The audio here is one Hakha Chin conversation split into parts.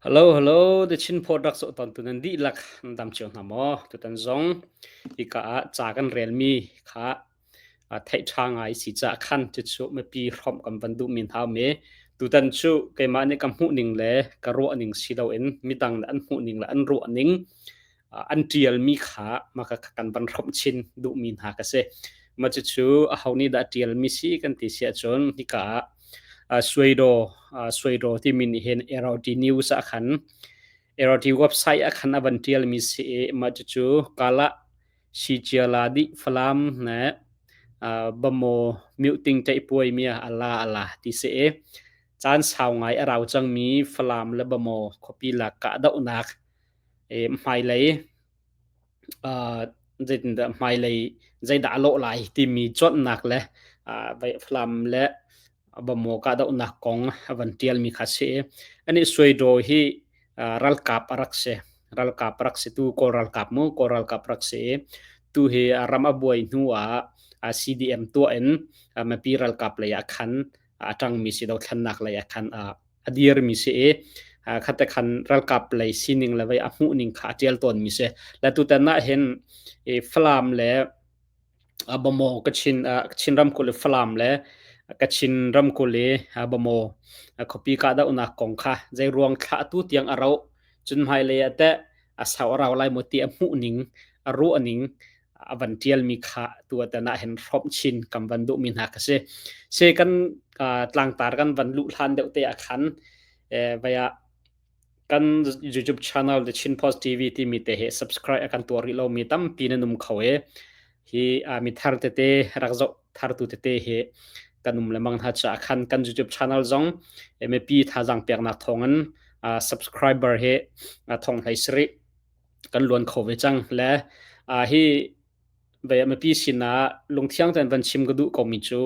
Hello, hello, The Chin Post rak zoh tawntu nan dihlak nan dam cio hna maw? Tutan zong hika ah ca kan relmi kha theih ṭha ngai si caah khan cucu mipi hrawmh kan van duhmi hna um i tutan cu keimah nih ka hmuhning le ka ruahning si loin midang nih an hmuhning le an ruahning an ṭialmi kha mah kha kan van hrawmh chin duhmi hna ka si. Mah cucu aho nih dah ṭialmi si kan ti si ahcun hika ah Suaidaw Suaidaw timi nih hin RRT News ah khan RRT website ah khan a van ṭialmi si i mah cucu Kala Sichiala dih Falam le Bamaw Myuhting ṭaihpuai mi ah ala ala ti si i caan sau ngai a rau cangmi Falam le Bamaw khuapi lak kahdohnak hmailei zeitindah hmailei zeidah a lawh lai timi cawnnak le Falam le Bamaw kahdohnak kong a van ṭialmi kha a si i anih Suaidaw hi ralkap a rak si. Ralkap a rak si tu Kawl ralkap mu Kawl ralkap rak si i tu hi ram a buai hnu ah CDM tuah in mipi ralkap lei ah khan a ṭangmi si dothlennak lei ah khan a dirmi si i khate khan ralkap lei sining le vei a hmuhning kha a ṭial tawnmi si. Le tutan ah hin Falam le Bamaw Kachin Kachin ramkulh i Falam le Kachin ramkulh i Bamaw khuapi kahdohnak kong kha zeiruang thla atu tiang a rauh cun hmailei ah teh a sau a rau lai maw ti a hmuhning a ruahning a van ṭialmi kha tu atan ah hin hrawmh chin kan van duhmi hna ka si. Se kan tlangtar kan van luh hlan deuh te ah khan vai ah kan YouTube channel The Chin Post TV timi te hi subscribe a kan tuah rih lomi tampi nan um kho i hi mi thar tete rak zoh thartu tete hi kan um lemang hna caah khan kan YouTube channel zong mipi thazaang peknak thawngin subscriber hi thong hlei sarih kan luan kho ve cang le hi mipi sinah lungthiang tein van chim ka duh komi cu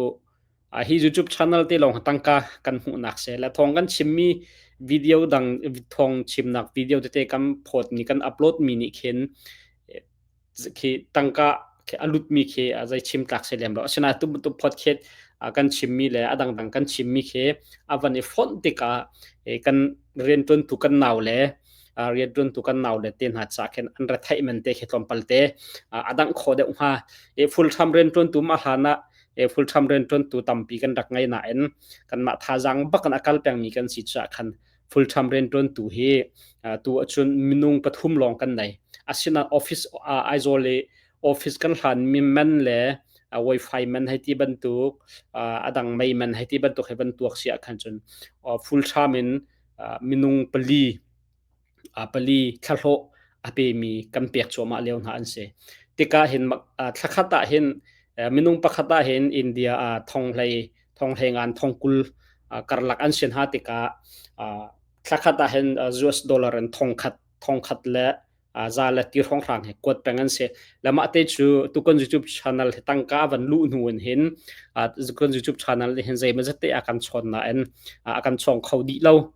hi YouTube channel te lawng tangka kan hmuhnak se le thawng kan chimmi video dang thawng chimnak video tete kan phawt mi kan upload mi nih khin khi tangka khi a lut mi khi zei chim tlak se lem lo asinain tu bantuk podcast kan chimmi le a dangdang kan chimmi khi a van i fonh tikah kan riantuantu kan nau le riantuantu kan nau le te hna ca khin an retheih men te khi tlawmpal te a dangh kho deuh hnga. Full time riantuantu ma hlan ah full time riantuantu tampi kan rak ngei nain kanmah thazaang bak in a kal pengmi kan si caah khan full time riantuantu hi tu ahcun minung pathum lawng kan nei. Asinain office Aizawl i office kan hlan mi man le wifi man hei ti bantuk a dang mei man hei ti bantuk he van tuak si ah khan cun full time in minung pali pali thlahlawh a pemi kan pek cuahmah lio hna an si. Tikah hin thlakhat ah hin minung pakhat ah hin India ah thonghlei thonghlei ngan thongkul karlak an sin ha tikah thlakhat ah hin US dollar in thongkhat thongkhat le za le ti hrawnghrang he kuat peng an si. Le mah te cu tukun YouTube channel hi tangka van luh hnu in hin kan YouTube channel hin zeimaw zat te a kan chawn nain a kan chawng kho dih lo.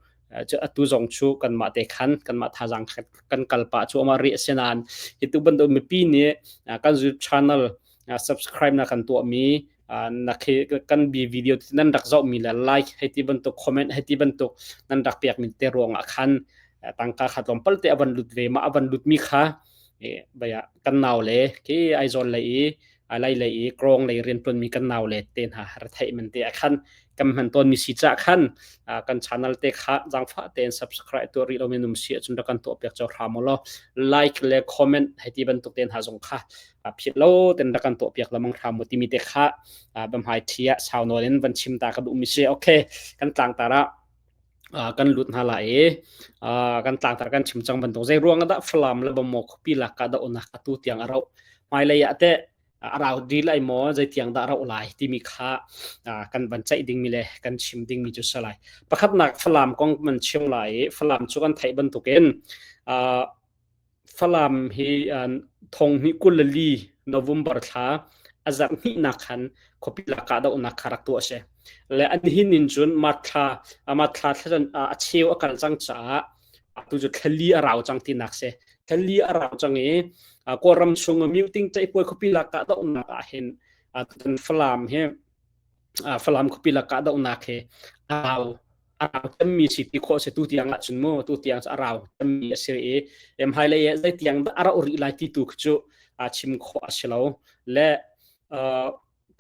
Cu atu zong cu kanmah te khan kanmah thazaang kan kal pah cu ama ri a si nain hi tu bantuk mipi nih kan YouTube channel subscribe na kan tuahmi na khi kan bi video nan rak zohmi le like hei ti bantuk comment hei ti bantuk nan rak pekmi te ruangah khan tangka kha tlawmpal te a van lut ve ma a van lut mi kha baya kan nau le khi Aizawl lei i lai lei i krong lei riantuan mi kan nau le te hna har theih man te khan kan hman tawn mi si cha khan kan channel te kha zangfa tein subscribe tu ri lo mi num si achun ra kan to pek chaw hram lo like le comment hei ti bantuk ten ha zong kha phit lo ten ra kan to piak lamang hram mu timi te kha bam hai thia sau nawl in van chim ta ka duh mi si okay kan tlang tara kan lut hna lai i kan tlangtar kan chim cang bantuk zei ruang dah Falam le Bamaw khuapi lak ka dohnak atu tiang a rauh hmailei ah teh a rau di lai maw zei tiang dah rauh lai timi kha kan van ceih dingmi le kan chim dingmi cu si lai pakhatnak Falam kong man chim lai i Falam cu kan theih bantukin Falam hi thong hnih 24 November thla a zarh hnihnak khan khuapi lak kahdohnak kha rak tuah a si. Le an hin in cun March thla March thla thla a cheu a kal cang caah atu cu thlali a rau cang tinak si. Thlali a rau cang i Kawlram chung Myuting Caihpuai khuapi lak kahdohnak ah hin tutan Falam hi Falam khuapi lak kahdohnak hi a rau. A rau cemmi si ti khawh si tu tiang ah cun mu tu tiang cu a rau cemmi a si i hmailei ah zei tiang dah a rauh rih lai ti tu khi cu chim khawh a si lo. Le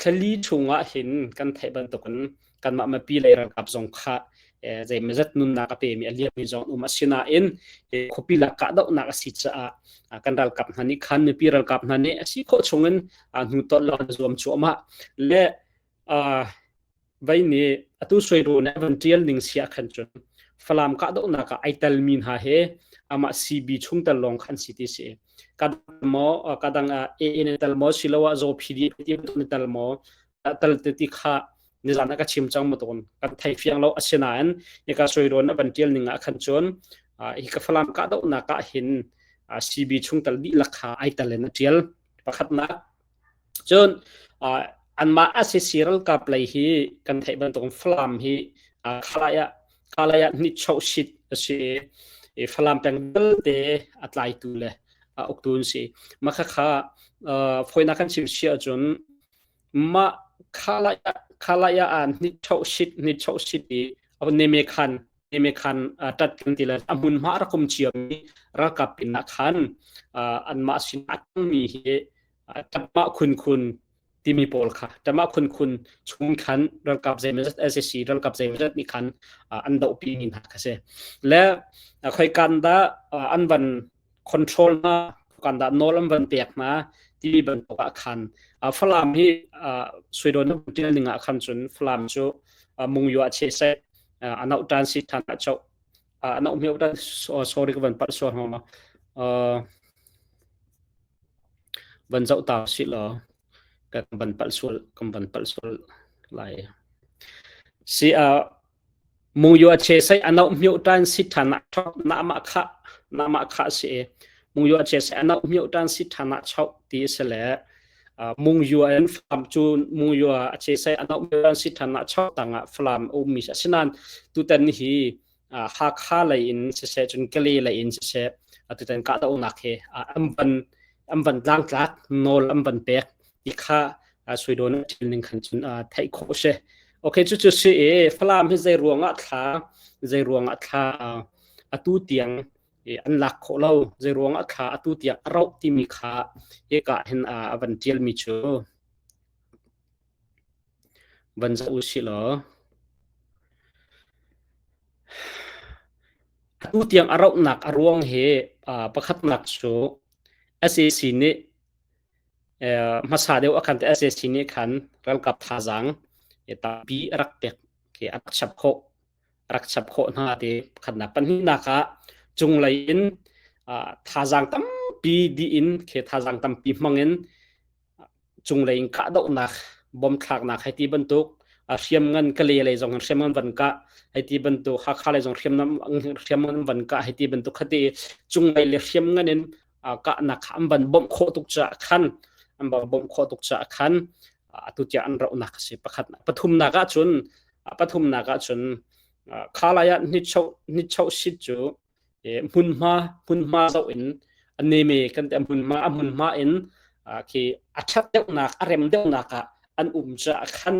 thlali chungah hin kan theih bantukin kanmah mipi lei ralkap zong kha zeimazat nunnak a pemi a liammi zong um. Asinain khuapi lak kahdohnak a si caah kan ralkap hna nih khan mipi ralkap hna nih a si khawh chungin hnu tolh lo an zuam cuahmah. Le Vei nih atu Suairu nih a van ṭial ning si ah khan cun Falam kahdohnak ah ai telmi hna he amah CB chungtel lawng khan si ti si. Kadang maw kadang ah AA na tel maw siloah Zaw PD ti bantuk na tel maw tel te ti kha nizan ah ka chim cang maw tawn kan thei fiang lo. Asinain hika Suairu nih a van ṭial ning ah khan cun hi ka Falam kahdohnak ah hin CB chungtel dihlak kha ai tel in a ṭial. Pakhatnak. Cun anmah SAC ralkap lei hi kan theih bantukin Falam hi khalai ah khalai ah nitchohsit a si i Falam peng vialte a tlaitu le a uktu an si. Mah khakha fawinak kan chim si ahcun mah khalai ah khalai ah nitchohsit nitchohsit i neme khan neme khan tat kan ti le a hmunhma a rak um ciami ralkap pin ah khan anmah sin a tangmi hi ṭamah khunkhun timi pawl kha ṭamah khunkhun chung khan ralkap zeimawzat SAC ralkap zeimawzat nih khan an dohpi mi hna kha si. Le khoikan dah an van control hna kan dah nawl an van pek hna timi bantuk ah khan Falam hi Suidon na ṭial ning ah khan cun Falam cu Mungyo a che seh anau tan si than ah cho anau mio tan sorry ka van palh sual hngama Van zoh ta usih law kan van palh sual kan van palh sual lai. Si mungyo a che sai anau mio tan si than ah chok na mah kha na mah kha si e mungyo a che sai anau mio tan si than ah chok ti si le mungyo an falam cu mungyo a che sai anau mio tan si than ah chok tangah falam um mi asinan tutan hi Hakha lei in siseh cun Kale lei in siseh atutan kahdohnak hi an van an van tlangtlak nawl an van pek ti kha Suidon thil ning khan cun theih khawh si. Okay, cu cu si i Falam hi zei ruangah thla zei ruangah thla atu tiang an lak khawh lo zei ruangah thla atu tiang a rauh timi kha hika hin a van tialmi cu van zoh u sih law Atu tiang a rauhnak a ruang hi pakhatnak cu sac nih hmasa deuh a khan te sac nih khan ralkap thazaang tampi a rak pek khi a rak chap khawh a rak chap khawh hna ti pakhatnak. Pahnihnak ah cunglei in thazaang tampi dih in khi thazaang tampi hmang in cunglei in kahdohnak bom thlaknak hei ti bantuk hriamngan Kale lei zong in hriamngan van kah hei ti bantuk Hakha lei zong hriamnam hriamngan van kah hei ti bantuk khati cunglei le hriamngan in kahnak kha an van bawmh khawh tuk caah khan an van bawmh khawh tuk caah khan atu tiang an rauhnak a si. Pakhat pathumnak ah cun pathumnak ah cun khalai ah hnicho hnicho sit cu hmunhma hmunhma zoh in a neme kan ti hmunhma a hmunhma in khi a ṭhat deuhnak a rem deuhnak ah an um caah khan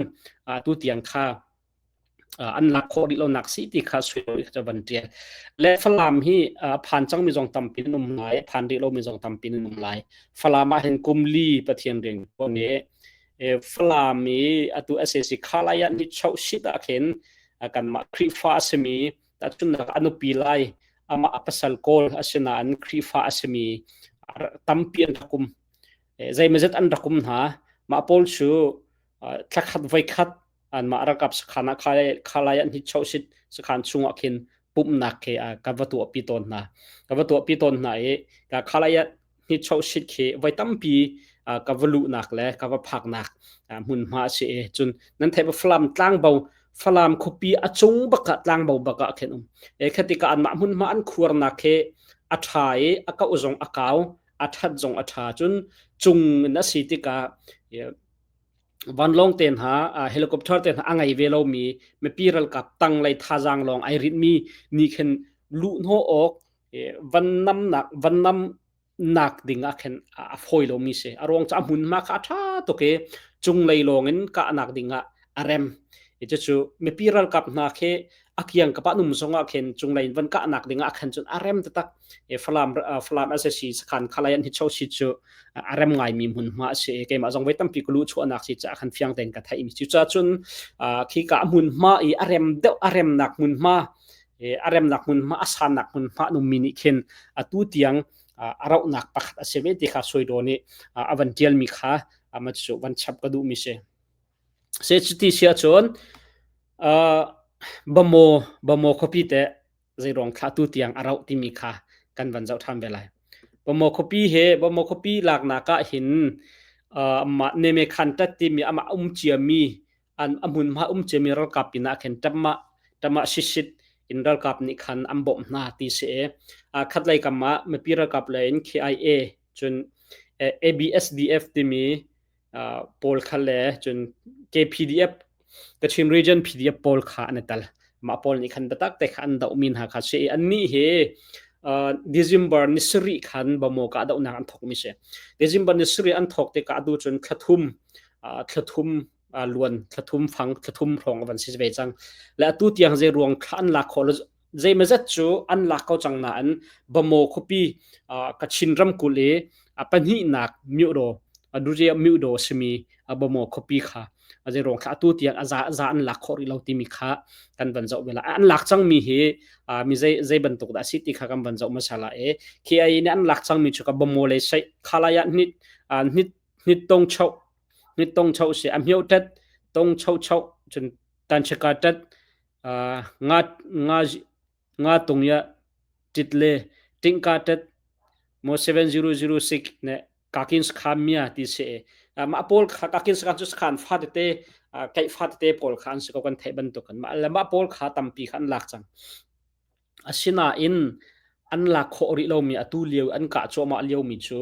tu tiang kha an lak khawh rih lonak si ti kha sui ca van ṭial. Le Falam hi phan cangmi zong tampi an um lai phan rih lomi zong tampi an um lai. Falam ah hin kum li Pathian rian tuan i Falam i atu SAC khalai ah ni chau shit ah khin kanmah Khrihfa a simi Tahchunhnak a nupi lai amah a pasal Kawl a si nain Khrihfa a simi tampi an rak um. Zeimazet an rak um hna. Mah pawl cu thlakhat voikhat anmah ralkap sakhan ah khalai an hi sit sakhan chungah khin pumhnak khi ka va tuahpi tawn hna. Ka va tuahpi tawn hna i ka khalai ah hnichoh shit khi voi tampi ka va luhnak le ka va phaknak hmunhma a si i cun nan theih Falam tlangbo Falam khuapi a cung bak ah tlangbo bak ah khin um e khatika anmah hmunhma an khuarnak khi a ṭha i a kauh zong a kau a ṭhat zong a ṭha cun cung in a si tikah vanlawng te hna helicopter te hna a ngei ve lomi mipi ralkap tang lei thazaang lawng ai rinhmi ni khin luh hnawh awk van namnak van nam nak ding ah khin a fawi lomi si. A ruang cu a hmunhma kha a ṭha tuk i cunglei lawng in kahnak ding ah a rem. Cucu mipi ralkap hna khi A kiang kapa num zongah khin cunglei in van kahnak dingah khan cun a rem taktak. E Falam Falam SSC sakhan khalai an hi cho si cu a rem ngaimi hmunhma a si. Keimah zong voi tampi ka luh chuahnak si caah khan fiang tein ka theih mi cu ca cun khi ka hmunhma i a rem deuh a remnak hmunhma a remnak hmunhma a sannak hmunhma nummi nih khin atu tiang a rauhnak pakhat a si ve ti kha Suaidaw nih a van tialmi kha ama cu van chap ka duhmi si. Se cuti si ahcun Bamo Bamo khuapi te zeiruang thla tu tiang a rauh timi kha kan van zoh ṭhan ve lai. Bamo khuapi he Bamo khuapi laknak ah hin amah Neme Khan tat timi amah um ciami an a hmunhma um ciami ralkap pinah khin ṭamah ṭamah shisit in ralkap nih khan an bawmh hna ti si i khatlei kam ah mipi ralkap lei in KIA cun ABSDF timi pawl kha le cun KPDF Kachin Region PDF pawl kha an i tel. Mah pawl nih khan biatak te kha an dohmi hna kha si i annih hi December ni sarih khan Bamo kahdohnak an thawkmi si. December ni sarih an thawk tikah atu cun thlathum thlathum luan thlathum fang thlathum hrawng a van si ve cang. Le atu tiang zei ruang thla an lak khawh zeimazat cu an lak ko cang nain Bamaw khuapi Kachin ramkulh i a pahnihnak Myuhdaw Duzia Myuhdaw a simi Bamaw khuapi kha zeiruang kha atu tiang a za za an lak khawh rih lo timi kha kan van zoh ve la an lak cangmi hi mi zei zei bantuk dah a si ti kha kan van zoh hmasa la i khi ai nih an lak cangmi cu ka Bamaw lei sei khalaya hnit hnit hnit tong chau hnit tong chau si a hmio tet tong chau chau cun tan chika tet Nga nga nga tung ya tit le tingka tet mo 7006 ne kakin sakhan mia ti se mah pawl kha kakin sakhan cu sakhan fa tete keih fa tete pawl kha an si ko kan theih bantuk kan mah le mah pawl kha tampi kha an lak cang asinain an lak khawh rih lomi atu lio an kah cuahmah liomi cu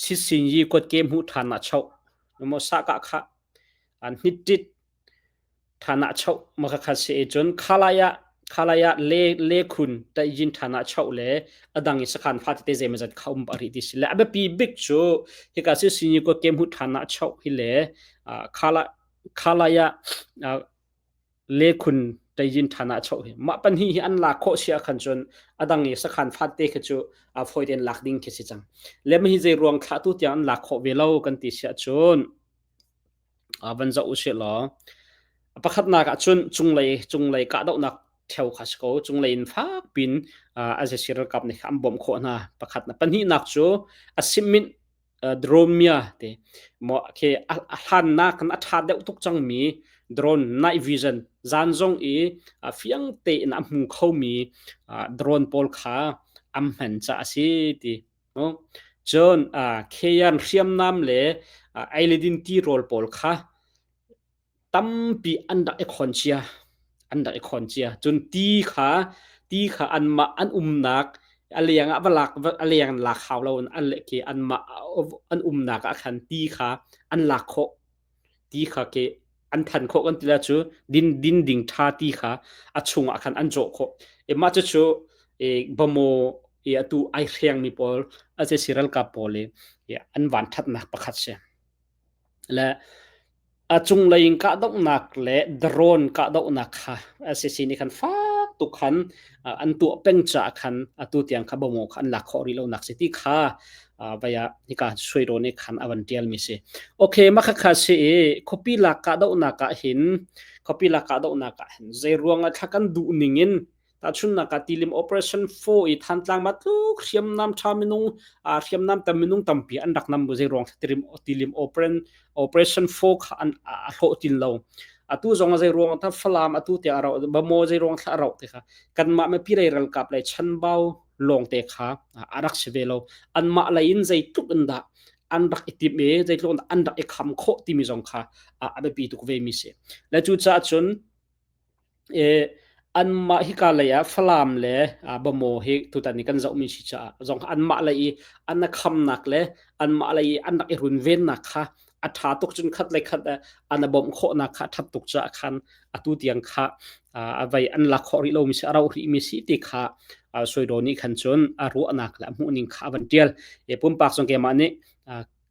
sisin yi kotke hmuh ṭhan ah choh mo sa ka kha an hnit tit Thanah choh makhakha si i cun khalai ah khalai ah le le khun taijin thanah choh le adang i sakhan fa tete zeimazat kha um rih ti si le a biapi bik cu hika si sinyi ko kem hu thanah choh hi le khala khalai ah le khun taijin thanah choh hi mah pan hi hi an lak khawh sia khan cun adang i sakhan fa te kha cu a foi ten lak ding khi si cang le ma hi zei ruang thla tu tiang an lak khawh ve lo kan ti sia cun Van zoh usih law pakhatnak ah cun cunglei cunglei kahdohnak ṭheo kha si ko. Cunglei in fak pin SAC ralkap nih an bawmh khawh hna. Pakhatnak. Pahnihnak cu a simit drone mia ti maw khi a hlannak in a ṭha deuh tuk cangmi drone night vision zan zong i fiang tein a hmu khomi drone pawl kha an hman caah a si ti. Cun kheyan hriamnam le eilidin tirawl pawl kha tampi an rak i khon cia. An rak i khon cia. Cun ti kha ti kha anmah an umnak a leng ah va lak a leng in lak hau loin an le khi anmah an umnak ah khan ti kha an lak khawh. Ti kha ke an than khawh kan ti la cu din din ding tha ti kha a chung ah khan an cawh khawh. E mah cucu e bamo e atu ai hreng mi pawl a se si ralkap pawl i an van thatnak pakhat si. Le a cunglei in kahdohnak le drone kahdohnak kha SAC nih khan fak tuk khan an tuah peng caah khan atu tiang kha bomo kha an lak khawh rih lonak si ti kha vaya hika suiro nih khan a van tial mi si. Okay, mah kha si i khuapi lak kahdohnak ah hin khuapi lak kahdohnak ah hin zei ruangah thla kan duh ning in Tahchunhnak ah tilim operation 4 i Thantlang ma tluk hriamnam tha minung hriamnam tam minung tampi an rak nam bu zei ruang tilim tilim operation operation 4 kha an a hlawh tin lo. Atu zong zei ruang ta Falam atu te aro bamo zei ruang thla aro te kha kanmah mipi lei ralkap lei chanbau lawng te kha a rak si ve lo. Anmah lei in zeitluk in dah an rak i tim i zeitluk in an rak i kham khawh timi zong kha a biapi tuk ve mi si. Le cucaah cun Anmah hika lei ah Falam le Bamaw hi tutan i kan zohmi si caah zong anmah lei i an i khamnak le anmah lei i an rak i runvennak kha a ṭha tuk cun khat le khat an i bawmh khawhnak kha a ṭhat tuk caah khan atu tiang kha a vei an lak khawh rih lomi si a rauh rihmi si ti kha Suaidaw nih khan cun a ruahnak le a hmuhning kha a van ṭial. Pumpak zong keimah nih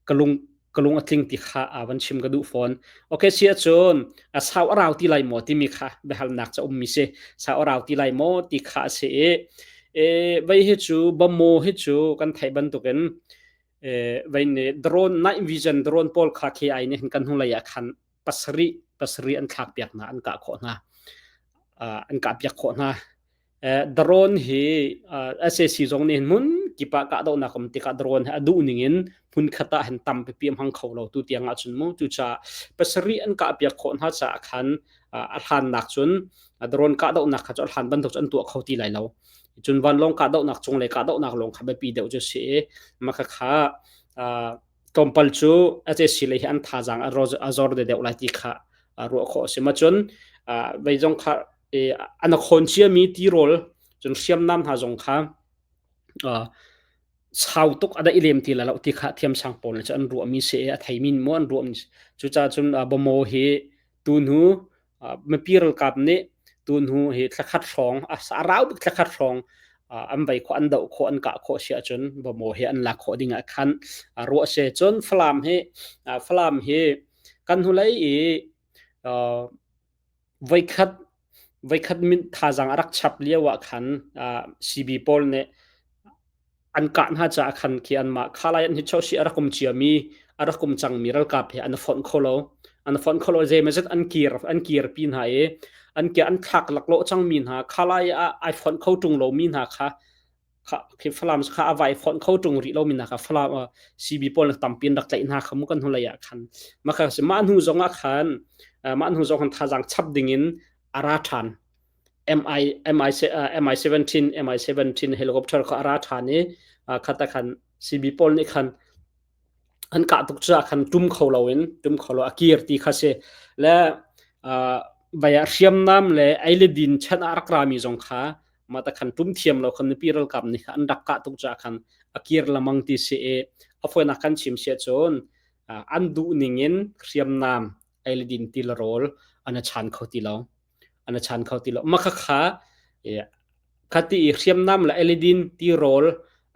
ka lung Ka lung a tling ti kha van chim ka duh fawn. Okay si ahcun a sau a rau ti lai maw timi kha biahalnak ca ummi si. Sau a rau ti lai maw ti kha a si i e, vei hi cu bamo hi cu kan theih bantukin e, vei nih drone night vision drone pawl kha KI nih hin kan hnulei ah khan pasarih pasarih an thlak piak hna an kah khawh hna an kah piak khawh hna. Drone hi sac zong nih hmun kip ah kahdohnak um tikah drone hi a duh ning in hmun khat ah hin tam pipi a hmang kho lo tu tiang ahcun mu. Cucaah pasarih an kah piak khawh hna caah khan a hlannak cun drone kahdohnak kha cu a hlan bantuk cu an tuah kho ti lai lo. Cun vanlawng kahdohnak cunglei kahdohnak lawng kha biapi deuh cu si i mah khakha tlawmpal cu sac lei hi an thazaang a zor deuh lai ti kha ruah khawh a si. Ma cun vei zong kha an a khawn ciami tirawl cun hriamnam hna zong kha sau tuk a daih lem ti la lo ti kha thiamsang pawl nih cun an ruahmi si i a theimi maw an ruahmi cucaah cun Bamo hi tuhnu mipi ralkap nih tuhnu hi thlakhat hrawng a rau bik thlakhat hrawng an vei khawh an doh khawh an kah khawh si ahcun Bamo hi an lak khawh ding ah khan ruah si. Cun Falam hi Falam hi kan hnulei i Voikhat voikhat min thazaang a rak chap lio ah khan CB pawl nih an kah hna caah khan khi anmah khalai an hi chosi a rak um ciami a rak um cangmi ralkap he an fonh kho lo. An fonh kho lo zeimazet an kir an kirpi hna i an ke an thlak laklawh cangmi hna khalai ah ai fonh kho ṭung lomi hna kha khi Falam kha a vai fonh kho ṭung rih lomi hna kha Falam CB pawl tampi an rak tlaih hna kha mu kan hnulei ah khan mah kha si mah hnu zong ah khan mah hnu zong khan thazaang chap ding in a ra ṭhan MI MI MI17 MI17 helicopter kha a ra ṭhan i khata khan CB pawl nih khan an kah tuk caah khan ṭum kho loin ṭum kho lo a kir ti kha si le vai ah hriamnam le ei le din chan ah rak rami zong kha mah ta khan ṭum thiam lo khan mipi ralkap nih an rak kah tuk caah khan a kir lamang ti si i a fawinak kan chim sia cun an duh ning in hriamnam ei le din ti le rawl an chan kho ti lo an chan kho ti lo mah kha kha khati i hriamnam le eledin ti rawl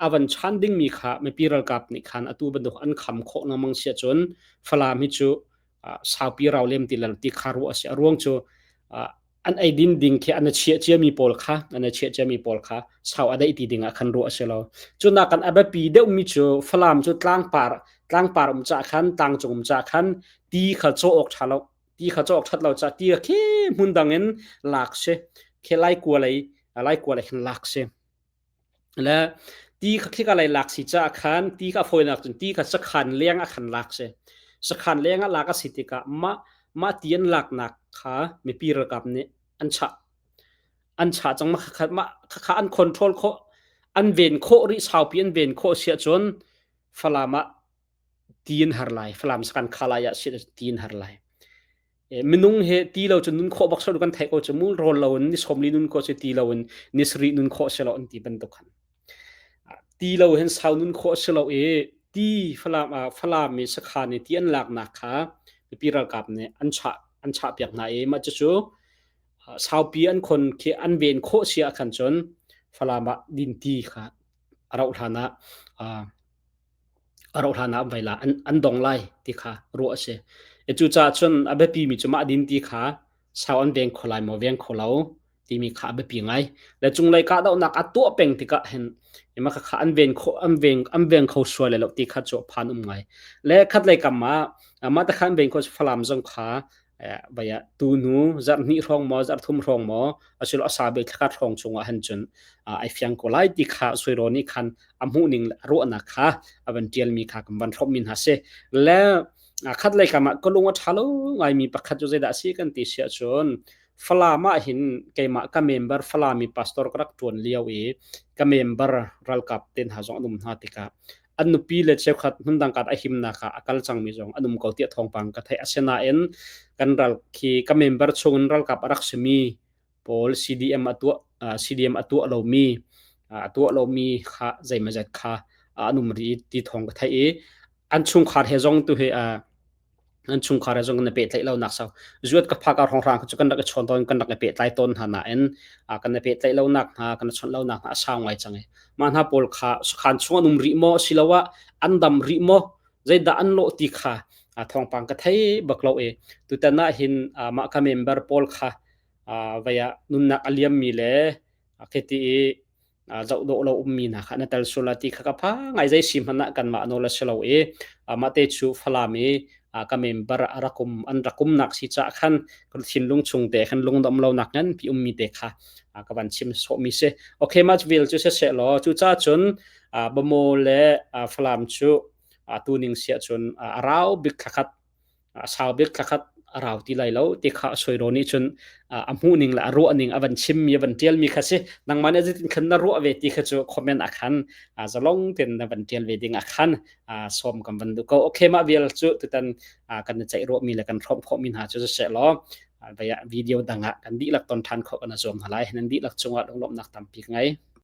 a van chan dingmi kha mipi ralkap nih khan atu bantuk an kham khawh lengmang sia cun Falam hi cu saupi rau lem ti lal ti kha ruah a si. A ruang cu an eidin ding khi an chiah ciami pawl kha an chiah ciami pawl kha sau a daih ti ding ah khan ruah a si lo. Cunak kan a biapi deuhmi cu Falam cu tlangpar tlangpar um ca khan tlangcung um ca khan ti kha caw awk ṭha lo ti kha cawk ṭhat lo ca ti khi hmun dang in lak si khi lai kua lei lai kua lei khin lak si le ti kha khika lei lak si ca khan ti kha fawinak cun ti kha sakhan leng ah khan lak si sakhan leng ah lak a si tikah mah mah ti an laknak kha mipi ralkap nih an chah an chah cang mah kha mah kha an control khawh an ven khawh rih saupi an ven khawh siah cun Falam ah ti in har lai Falam sakan khalai ah si ti in har lai minung he ti lo cu nun khawh bak so kan theih ko cu mu rawl lo in ni 40 nun khawh si ti lo in ni sarih nun khawh si lo an ti bantuk khan ti lo hin sau nun khawh si lo i ti Falam Falam mi sakhan i ti an laknak kha mipi ralkap nih an chah an chah piak hna i mah cucu saupi an khon khi an ven khawh si ah khan cun Falam ah din ti kha a rauh hlan ah a rauh hlan ah vai la an, an dong lai ti kha ruah a si. E cucaah cun a biapi mi cu mah din ti kha sau an veng kho lai maw veng kho lo timi kha a biapi ngai. Le cunglei kahdohnak a tuah peng tikah hin ima kha kha an ven kho an veng an veng kho sual le lo ti kha cu phan um ngai. Le khat lei kam ah mah ta kha an veng kho Falam zong kha vaya tu nu zarh hnih hrawng maw zarh thum hrawng maw asilo asa be thlakhat hrawng chungah han cun ai fiang ko lai ti kha suiro nih khan a hmuh ning le ruahnak kha a van tial mi kha kan van hrawm mi hna si le khat lei kam ah ka lung a tha lo ngai mi pakhat cu zeidah si kan ti sia cun Falam ah hin keimah ka member Falami pastor ka rak tuan lio i ka member ralkap ten ha zong an um hna tikah an nupi le cheukhat hmundang kat a himnak ah a kal cangmi zong an um ko tiah thawngpang ka theih. Asinain kan ral khi ka member chungin ralkap a rak simi pawl CDM a tuah CDM a tuah lomi a tuah lomi kha zeimazat kha an um rih ti thawng ka theih i an chungkhar he zong tu hi an chungkhar he zong kan i pehtlaih lo nak sau zuat ka phak ar hrawng cu kan rak i chawn tawn kan rak i pehtlai tawn hna nain kan i pehtlaih lo nak hna kan i chawnh lo nak hna a sau ngai cang i mah hna pawl kha sakhan chung an um rih maw asiloah an dam rih maw? Zeidah an lawh ti kha thawngpang ka thei bak lo i tutan ah hin mah ka member pawl kha vei ah nunnak a liammi le khiti i zoh dawh lo ummi hna kha na tel sual ti kha ka pha ngai. Zei si hmanh ah kanmah nawl a si lo i mah te chu Falam i ka member a rakum an rakum nak si ca khan kan thinlung chung te khan lungdom lo nak ngan pi ummi te kha ka van chim sawh mi si. Okay, much vil chu se se law chu cha chun Bamo le Falam chu tu ning sia chun arau bik thakhat a sau bik thlakhat a rau ti lai lo ti kha Soiro nih cun a hmuh ning le a ruah ning a van chimmi a van tialmi kha si. Nangmah nih zeitin khan na ruah ve ti kha cu comment ah khan zalong tein na van tial ve ding ah khan sawm kan van duh ko. Okay, mah vial cu tutan kan i ceih ruahmi le kan hrawm khawhmi hna cu siseh law video dang ah kan dihlak ton ṭhan khawh kan zuam hna lai. Nan dihlak cungah lunglawmhnak tampi ka ngei.